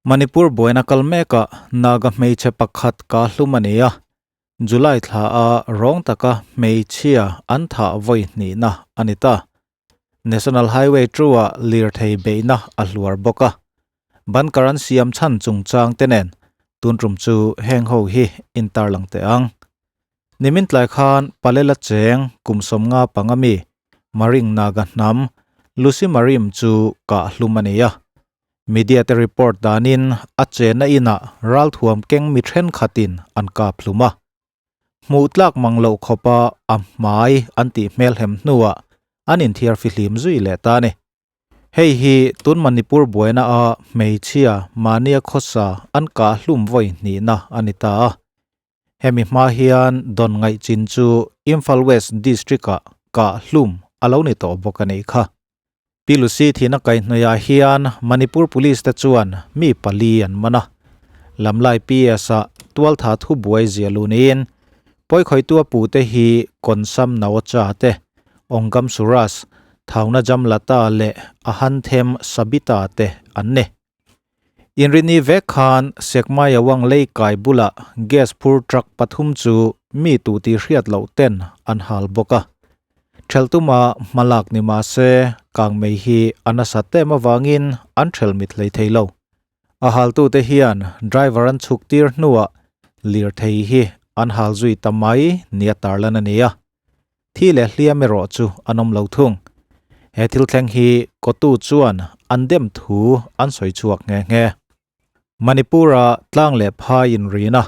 Manipur buaina kal mekah Naga hmeichhe pakhat ka hlum a ni a, July thla a rawng taka hmeichhia an thah vawi hnihna a ni ta. National Highway 2-ah lirthei beihna a hluar bawk a, Bankar an siam chhan chungchang te nen tun tum chu heng ho hi intarlang teh ang. Nimin tlai khan Palela cheng kum 50 panga mi Maring Naga hnam Lucy Marim chu kah hlum a ni a. Media te report danin a chenna inah ralthuam keng mi thenkhatin an kap hlum a. Hmuh tlak mang loh khawpa a hmai an tih hmelhem hnuah an inthiar fihlim zui leh ta a ni. Hei hi tun Manipur buaina a hmeichhia mahnia khawsa an kah hlum vawi hnihna a ni ta a. Hemi hma hian Don Ngaihchin chu Imphal West District-ah kah hlum a lo ni tawh bawk a nih kha. Pi Lucy thihna kaihhnawihah hian Manipur Police te chuan mi pali an man a. Lamlai PS-ah tualtha thubuai ziah luh niin pawikhawihtu a pute hi Konsam Naocha te, Ongam Suraj, Thauna Jamlata leh Ahanthem Sabita te an ni. Inrini vek khan Sekmai Awang lei kai bulah gas phur truck pathum chu mi tu tih hriat loh ten an hal bawk a. Theltuma hmalak ni mah se, kangmei hi a nasa tem avangin an thelh mit hlei thei lo. A haltute hian driver an chhuk tir hnuah lirthei hi an hal zui ta mai nia tarlan a ni a. Thi leh hliam erawh chu an awm lo thung. He thil thleng hi kawtu chuan an dem thu an sawi chhuak nghe nghe. Manipur-a tlang leh phai inrina,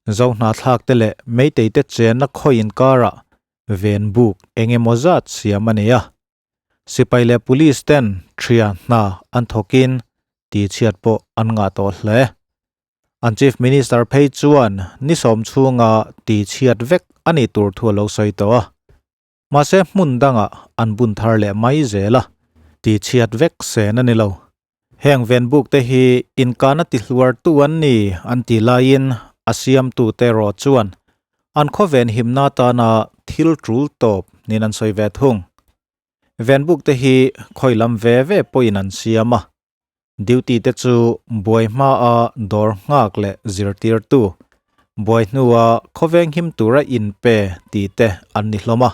Zohnahthlakte leh Meiteite chenna khawi inkarah ven buk eng emaw zat siam a nei a. Sipai leh police ten thria hna an thawkin tihchhiat pawh an ngah tawh hle. An Chief Minister phei chuan ni sawm chhunga tihchhiat vek a nih tur thu a lo sawi tawh a. Mahse hmun dangah an bun thar leh mai zel a, tihchhiat vek sen a ni lo. Heng ven buk te hi inkana tihluartu an ni an tih laiin a siamtute erawh chuan an khawven himna atana thil tul tawp niin an sawi ve thung. Ven buk te hi khawi lam ve ve pawhin an siam a, duty te chu buai hmaa dawr nghak leh zirtirtu, buai hnua khawveng him tura inpe tih te an ni hlawm a.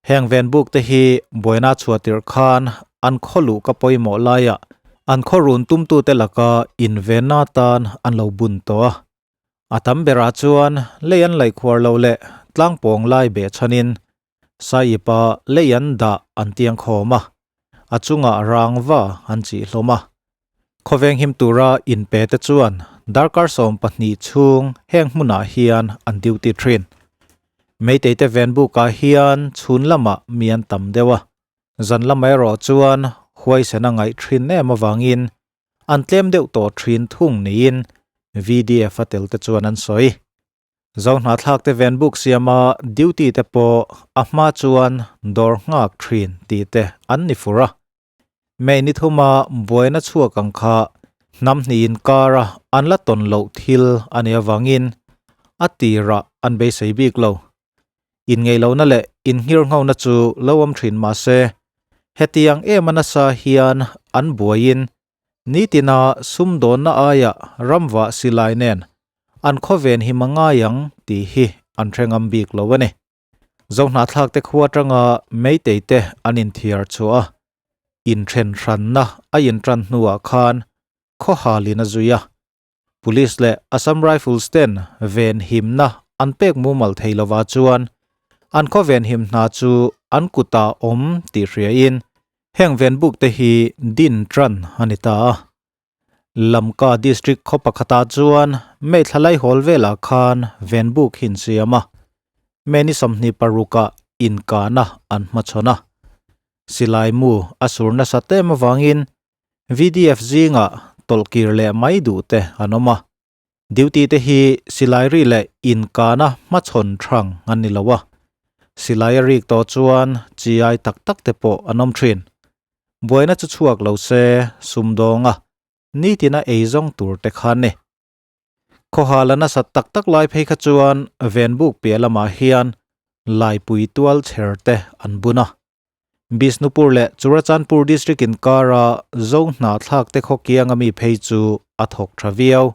Heng ven buk te hi buaina chhuah tirh khan an khaw luh ka pawimawh laiah an khaw run tumtute laka invenna atan an lo bun tawh a. A tam berah chuan lei an laihkhuar lo leh tlangpawng lai behchhanin saiipa lei an dah an tiang khawm a, a chungah rangva an chih hlawm a. Khawveng him tura inpe te chuan darkar 12 chhung heng hmunah hian an duty thin. Meitei te ven bukah hian chhun lamah mi an tam deuh a, zan lamah erawh chuan huaisen a ngaih thin em avangin an tlem deuh tawh thin thung niin VDF a tel te chuan an sawi. Zohnahthlak te ven buk siama duty te pawh a hma chuan dawr nghak thin tih te an ni fur a. May ni thuma buaina chhuak ang kha hnam hnih inkara an la tawn loh thil a nih avangin a tirah an beisei bik lo. Inngeihlohna leh innghirnghona chu lo awm thin mah se, hetiang em a nasa hian an buaiin nitina sumdawnna aia ramvah silai nen an khawven hi mangai ang tih hi an hre ngam bik lo a ni. Zohnahthlak te khua atanga Meitei te an inthiar chhuah a, inthen hranna a intran hnuah khan khawhalin a zui a. Police leh Assam Rifles ten ven himna an pek mumal thei lova chuan an khaw ven him hna chu an kutah awm tih hriain heng ven buk te hi din tran a ni ta a. Lamka District khaw pakhatah chuan May thla laihawl velah khan venbuk hi an siam a, May ni 26 ah inkahna an hmachhawn a. Silai mu a sur nasa tem avangin VDF zingah tawlhkir leh mai duh te an awm a. Duty te hi silai ri leh inkahna hmachhawn thang an ni lo a, silai a rik tawh chuan chi ai tak tak te pawh an awm thin. Buaina chu chhuak lo se sumdawng a, nitina ei zawng tur te kha ni. Khawhal a nasat tak tak lai phei kha chuan venbuk piah lamah hian laipui tual chher te an bun a. Bishnupur leh Churachandpur district inkara Zo hnahthlak te khaw kianga mi phei chu a thawk tha viau.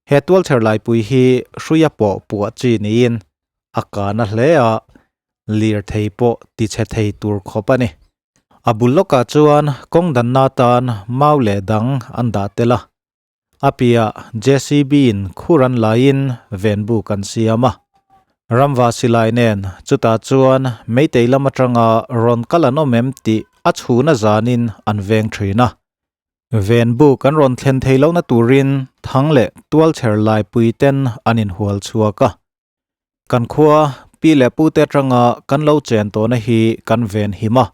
He tualchher laipui hi hruia pawh puah chi niin a kana hle a, lirthei pawh tichhe thei tur khawp a ni. A bul lawkah chuan kawng danna atan mau leh dang an dah tel a, a piah JCB in khur an laiin venbuk an siam a. Ramva silai nen chutah chuan meitei lam atanga rawn kal an awm em tih a chhuna zanin an veng thin a. Venbuk an rawn thlen thei lohna turin thang leh tualchher laipui ten an inhual chhuak a. Kan khua, pi leh pute atanga kan lo chen tawhna hi kan ven him a,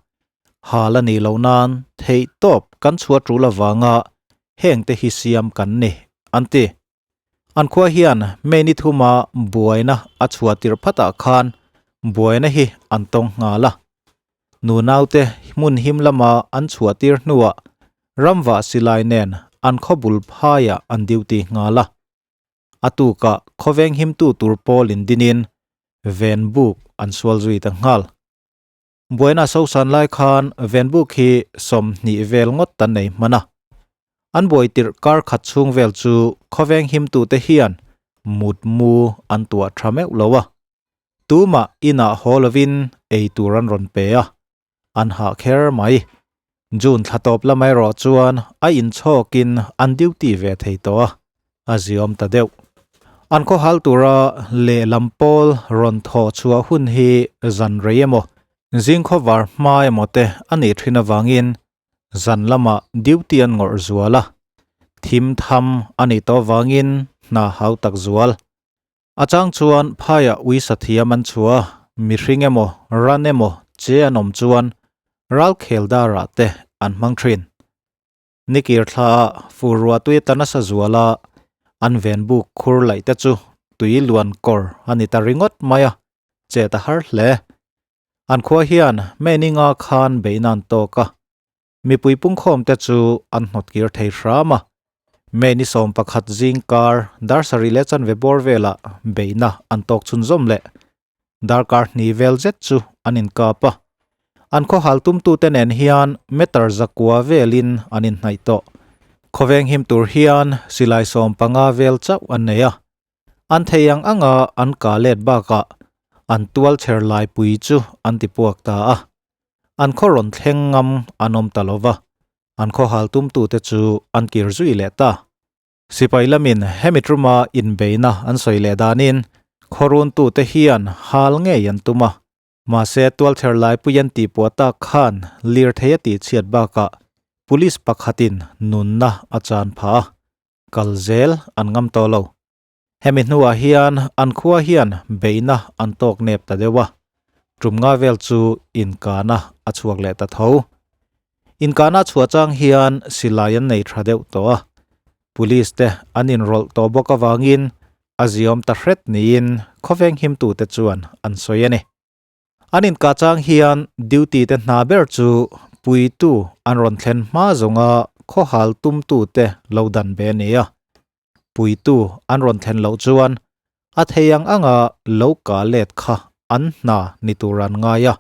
hal a nih loh nan theih tawp kan chhuah tul avanga heng te hi siam kan ni, an ti. An khua hian May ni thuma buaina a chhuah tirh phatah khan buaina hi an tawng nghal a. Nunaute hmun him lama an chhuah tir hnuah ramvah silai nen an khaw bul phaiah an duty nghal a. A tukah khawveng himtu tur pawl in dinin Venbuk an sual zui ta nghal. Buaina sosan lai khan Venbuk hi 20 vel ngawt an nei hman a. An buai tirh kar khat chhung vel chu khawveng himtute hian mut mu an tuah tha meuh lo a. Tumah inah haw lovin ei tur an rawn pe a, an hah kher mai. June thla tawp lam erawh chuan a inchhawkin an duty ve thei tawh a, a ziawm ta deuh. An khawhal tura lehlam pawl rawn thawh chhuah hun hi zan rei emaw, zing khawvar hma emaw te a nih thin avangin zan lamah duty an ngawrh zual a, thim tham a nih tawh avangin hna hau tak zual. A chang chuan phaiah uisa thiam an chhuah a, mihring emaw, ran emaw che an awm chuan ralkhel darah te an hmang thin. Nikir thlaah fur ruah tui ta nasa zual a, an ven buk khur laih te chu tui luan kawr a ni ta ringawt mai a, chet a har hle. An khua hian Meninga khan beihna an tawk a, Mipui pungkhawm te chu an hnawt kir thei hram a, May ni 11 zing kar dar sarih leh chanve bawr velah beihna an tawk chhunzawm leh darkar hnih vel zet chu an inkap a. An khawhal tumtute nen hian meter zakua velin an inhnaih tawh. Khawveng him tur hian silai 15 vel chauh an nei a. An thei ang anga an kah let bakah an tualchher laipui chu an tipuak ta a. An khaw rawn thleng ngam an awm ta lo va, an khaw hal tumtute chu an kir zui leh ta. Sipai lamin hemi tuma inbeihna an sawi leh danin khaw runtute hian hal ngei an tum a, mahse tualchher laipui an tihpuah tak khan lirthei a tihchhiat bakah police pakhatin nunna a chan phah a, kal zel an ngam tawh lo. Hemi hnuah hian an khua hian beihna an tawk nep ta deuh a, tum nga vel chu inkahna a chhuak leh ta tho. Inkahna a chhuah chang hian silai an nei tha deuh tawh a, police te an inrawlh tawh bawk avangin a ziawm ta hret niin khawveng himtute chuan an sawi a ni. An inkah chang hian duty te hna ber chu puitu an rawn thlen hma zawnga khawhal tumtute lo dan ve a ni a. Puitu an rawn thlen loh chuan a thei ang anga lo kah let kha an hna ni tur an ngai a,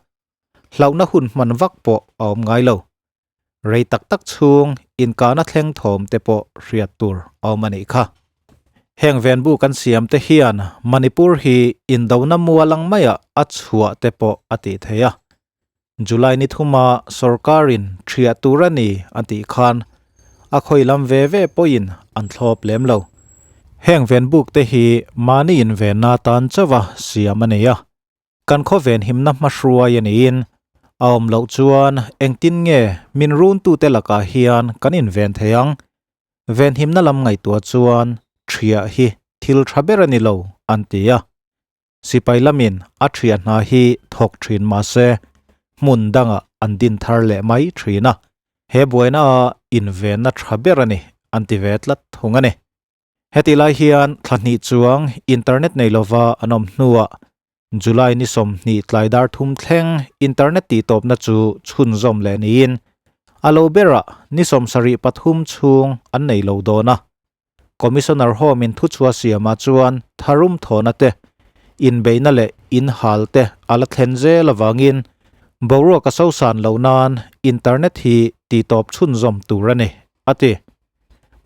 hlauhna hun hman vak pawh a awm ngai lo. Rei tak tak chhung inkahna thleng thawm te pawh hriat tur a awm a nih kha. Heng venbu kan siam te hian Manipur hi indona mual ang maiah a chhuah te pawh a tih theih a. July ni thuma sorkarin thiah tur a ni a tih khan a khawi lam ve ve pawhin an thlawp lem lo. Heng venbuk te hi mahni invenna tan chauha siam a ni a. Kan khawven himna hmahruai a niin, a awm loh chuan engtin nge min runtute lakah hian kan inven thei ang? Venhimna lam ngaihtuah chuan ṭhiah hi thil ṭha ber a ni lo, an ti a. Sipai lamin a ṭhiah hna hi thawk ṭhin mah se, hmun dangah an din thar leh mai ṭhin a. He buaina a invenna ṭha ber a ni, an ti ve tlat thung a ni. Heti lai hian thla hnih chuang internet nei lova an awm hnuah July ni 20 tlai dar thum thleng internet tihtawpna chu chhunzawm leh niin a lo berah ni 73 chhung an nei lo dawn a. Commissioner Home in thuchhuah siamah chuan tharum thawhna te, inbeihna leh inhal te a la thlen zel avangin boruak a sosan loh nan internet hi tihtawp chhunzawm tur a ni, a ti.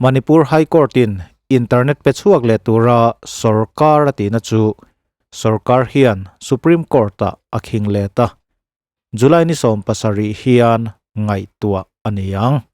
Manipur High Court-in internet pe chhuak leh tura sorkar a tihna chu sorkar hian Supreme Court-ah a khing let a, July ni 70 hian ngaihtuah a ni ang.